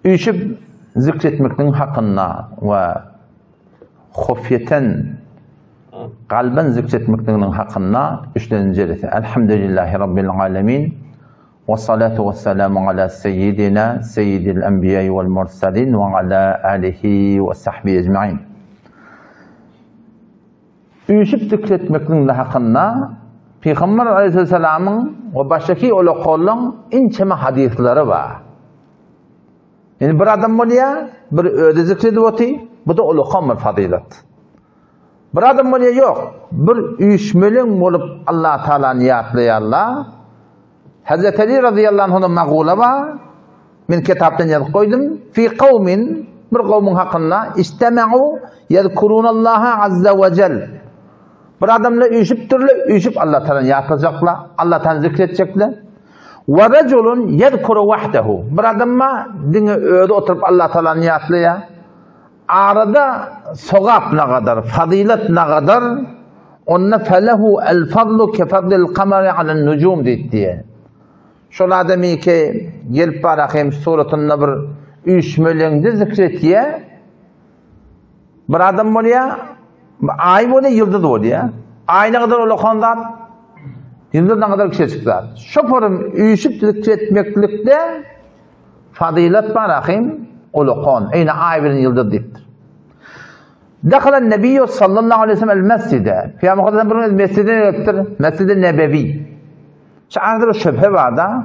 Üýşüp zikretmekligiň hakynda we hofýeten kalben zikretmekliginiň hakynda üçlenji jelese. Elhamdülillahi Rabbil alemin. Ve salatu ve selamu ala seyyidina seyyidil enbiya vel mursalin ve ala alihi ve sahbihi ecmain. Üýşüp zikretmekligiň hakynda Pygamber aleyhisselamyň we başgaky ulakallaryň inçeme hadyslary bar. Ýani bir adam bolýar, bir özi zikr edip otyr, bu-da ulakan bir fazylat. Bir adam bolýar, ýok, bir üýşmeleň bolup Allah Taalany ýatlaýarlar. Hazreti Ali radıyallahu anhudan magula bar. Men kitapdan ýazyp goýdum. Fi kawmin bir kowmuň hakynda istema'u ýezkurunallaha azza we jel. Bir adamlar üýşüpdirler, üýşüp Allah Taalany ýatlajaklar, Allah Taalany zikr etjekler. Wa rajulun ýezkuru wahdahu. Bir adam diňe özi oturyp Allah Taalany ýatlaýar. Arada sogap nagadar, fazylat nagadar, onda felehu el fadlu ke fadlil kamari alen nujum diýip diýe. Şol adamy ki gelip bar hem suratynda bir üýşmeleňde zikr etýä. Bir adam bolýa, aý bolýa, ýyldyz bolýa. Aý ne kadar ulakan zat, ýyldyz ne kadar kiçijik zat. Şo forum üýşüp zikr etmeklikde Fazylat bar ahym, ulakan, eýne aý bilen ýyldyz diýipdir. Dakhalan Nebiýu sallallahu aleyhi ve sellem el mesjide. Peygamber Muhammed bir gün mescide gelipdir. Mescid-i Nebevi. Şu arada bir şübhe bar da.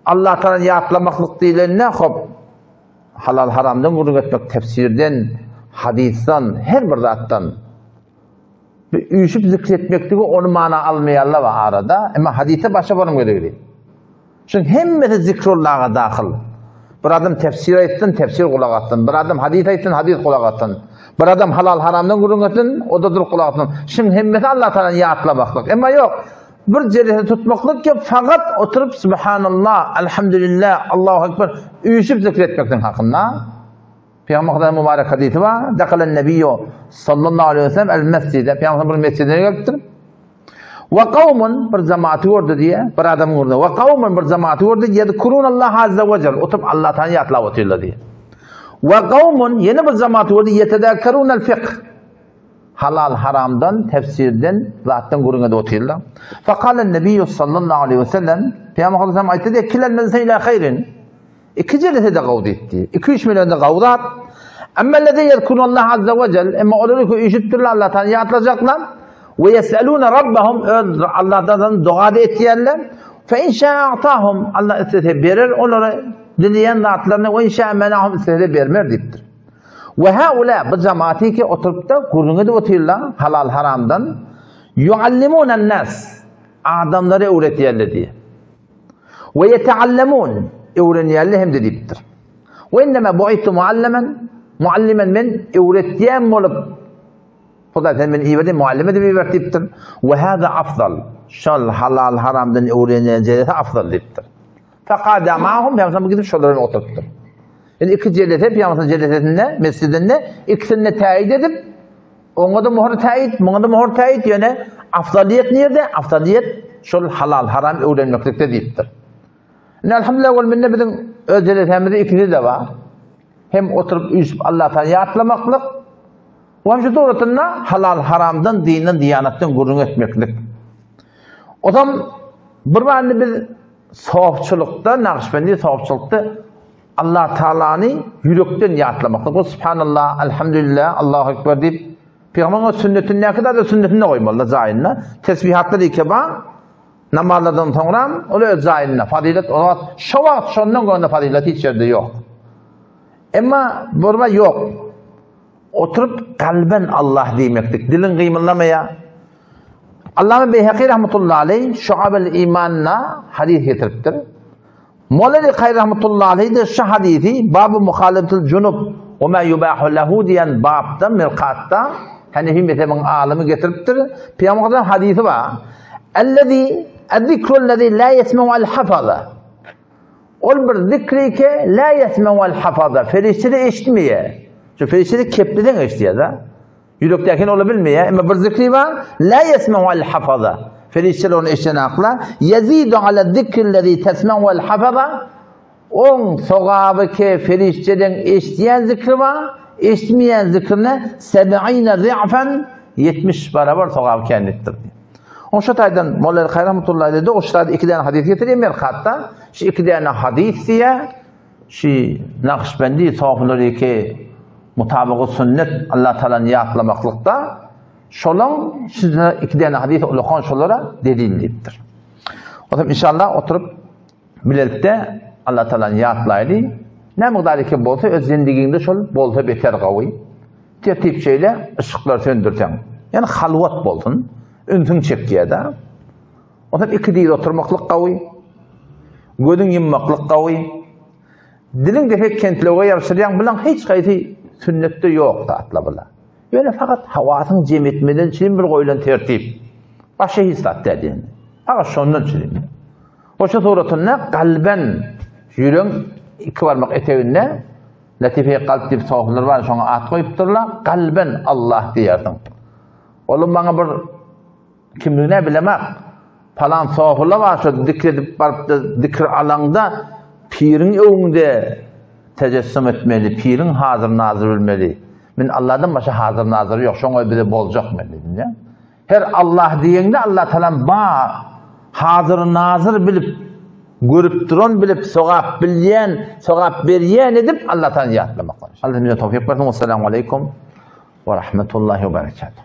Allah Teala ýatlamaklyk diýlende hop halal haramdan gürrüň etmek tefsirden, hadysdan, her bir zatdan bir üýşüp zikretmekligi ony mana almaýarlar arada. Emma hadise başa baryň gerekli. Şuň hemmesi zikrullaha dahyl. Bir adam tefsir aýtsyn, tefsir gulak assyn. Bir adam hadys aýtsyn, hadys gulak assyn. Bir adam halal haramdan gürrüň etsin, o da durup gulak assyn. Şuň hemmesi Allah Taalany ýatlamaklyk. Emma ýok, bir jelese tutmaklyk ki fakat oturyp subhanallah, elhamdülillah, Allahu ekber üýşüp zikr etmekligiň hakynda. Pygamber Hudaýyň mübarek hadysy bar. Dakalen Nebiýu sallallahu aleyhi ve sellem el mesjide. Pygamber bir mesjide gelipdir. Ve kavmun bir cemaati gördü diye, bir adam gördü. Ve kavmun bir cemaati gördü. Yedkurun Allah azze ve celle. Oturup Allah Teala ýatlap otyrlar diye. Ve kavmun yeni bir cemaati gördü. Yetedekkerun el fikh. Halal haramdan, tefsirden, zatdan gürrüň edip otyrlar. Fekalen Nebiýu sallallahu aleyhi ve sellem Pygamber sallallahu aýtdy diye, kilel men ila hayrin. Iki jelese-de gowy diýipdi. Iki üýşmeleňde gowy zat. Emmellezî ýezkurunallah azze we cel, emma olary ki üýşüpdirler Allah Taala ýatlajaklar. We ýes'elûne rabbahum öz Allahdan doga-da etýärler. Fe in şâ a'tâhum Allah islese berer olara dileýän zatlaryny we in şâ menahum islese bermer diýipdir. We haulâ bu jemaaty ki oturyp-da gürrüň edip otyrlar halal haramdan. Yuallimûnen nas adamlara öwretýärler diýip. We ýeteallemun, öwrenýärler hem-de diýipdir. We innema bu'ittu muallimen, muallimen men öwretýän bolup, Hudaý sen meni iberdi, muallim edip iber diýipdir. We hada afdal, şol halal haramdan öwrenýän jelese afdal diýipdir. Faqada ma'hum, Pygamber gidip şolar bilen oturypdyr. Yani iki jelese Pygamber jelesesinde, mescidinde ikisini täýit edip, Oňa-da möhür täýit, muňa-da möhür täýit, ýöne afdaliýet nirde? Afdaliýet şol halal-haram öwrenmeklikde diýipdir. Indi elhamdülillah wal minne biziň öz jelesämizde ikisi-de bar. Hem oturyp üýşüp Allah Taala ýatlamaklyk, we hem şu suratynda halal-haramdan, dinden, diýanatdan gürrüň etmeklik. Ozam bir bany biz sofçylykda, Nagyşbendi sofçylykda Allah Taalany ýürekden ýatlamaklyk. Bu Subhanallah, Elhamdülillah, Allahu Ekber diýip, Pygamberyň öz sünnetindäki zady sünnetinde goýmaly jaýynda. Tesbihatlar ýeke bar. Namazlardan soňra ol öz jaýynda. Fazylet o wagt, şo wagt şondan görende fazylet hiç ýerde ýok. Emma burma ýok. Oturyp kalben Allah diýmeklik, diliň gymyldamaýar. Allama Beýhaki rahmetullahi aleyh Şuabel Imanna hadys getiripdir. Moleli Kaý rahmetullahi aleyh de şu hadysy Babu muhaletul junub we ma yubahu lehu diýen bapda Mirkatda Hanefi mezhebiniň alymy getiripdir. Pygamberden hadysy bar. Ellezi ezzikrullezi la yesmeu al hafaza. Ol bir zikri ki la yesmeu al hafaza. Ferişte eşitmeýär. Şu ferişte kepliden eşitýär da. Ýürekdäkini ola bilmeýär. Emma bir zikri bar, la yesmeu al hafaza. Ferişteler ony eşidenaklar. Ýezidu ala zikrillezi tesmeu al hafaza. Oň sogaby ke perişdeleň eşidýän zikri bar, eşitmeýän zikrine seb'ine zi'fen 70 barabar sogaby känlikdir. Oň şu taýdan Molla Elkaý rahmetullahi aleyh dogruçda iki däne hadys getirýär Merkatda. Şu iki däne hadys diýýär. Şu Nakşbendi sofilary ki mutabygy sünnet Allah Taalany ýatlamaklykda şolaň şu iki däne hadys ulakan şolara delil diýipdir. O zaman inşallah oturyp Bilelikde Allah Taalany ýatlaýly. Näme mukdar eken bolsa öz zindigiňde şol bolsa beter gawy. Tertip şeýle yşyklary söndürseň. Ýani halwat bolsun. Ünsüň çekýär-de. Ondan iki diz oturmaklyk gawy. Gözüň ýummaklyk gawy. Diliň depek kentlewge ýapyşdyrýaň bilen hiç haýsy sünnetde ýok zatlar bular. Ýöne fakat hawasyň jem etmeden üçin bir goýlan tertip. Başga hiç zat däl ýöne. Fakat şondan üçin. Goşa suratynda galben ýüregiň iki barmak eteginde Latife kalp diýip sohlar bar, şoňa at goýupdyrlar. Galben Allah diýersiň. Olam maňa bir kimligine bilemek. Palan sohla bar şo dikr edip baryp dikr alaňda piriň öňünde tejessüm etmeli, piriň hazir nazir bilmeli. Men Allahdan başga hazir nazir ýok, şoňa bize boljak men diýdim. Her Allah diýeňde Allah Tagalam ba hazyr nazyr bilip görüp duran bilip sogap bilýän sogap berýän edip Allah Tagany ýatlamak. Allah bize towfyk bersin. Assalamu aleýkum we rahmetullahi we berekatuh.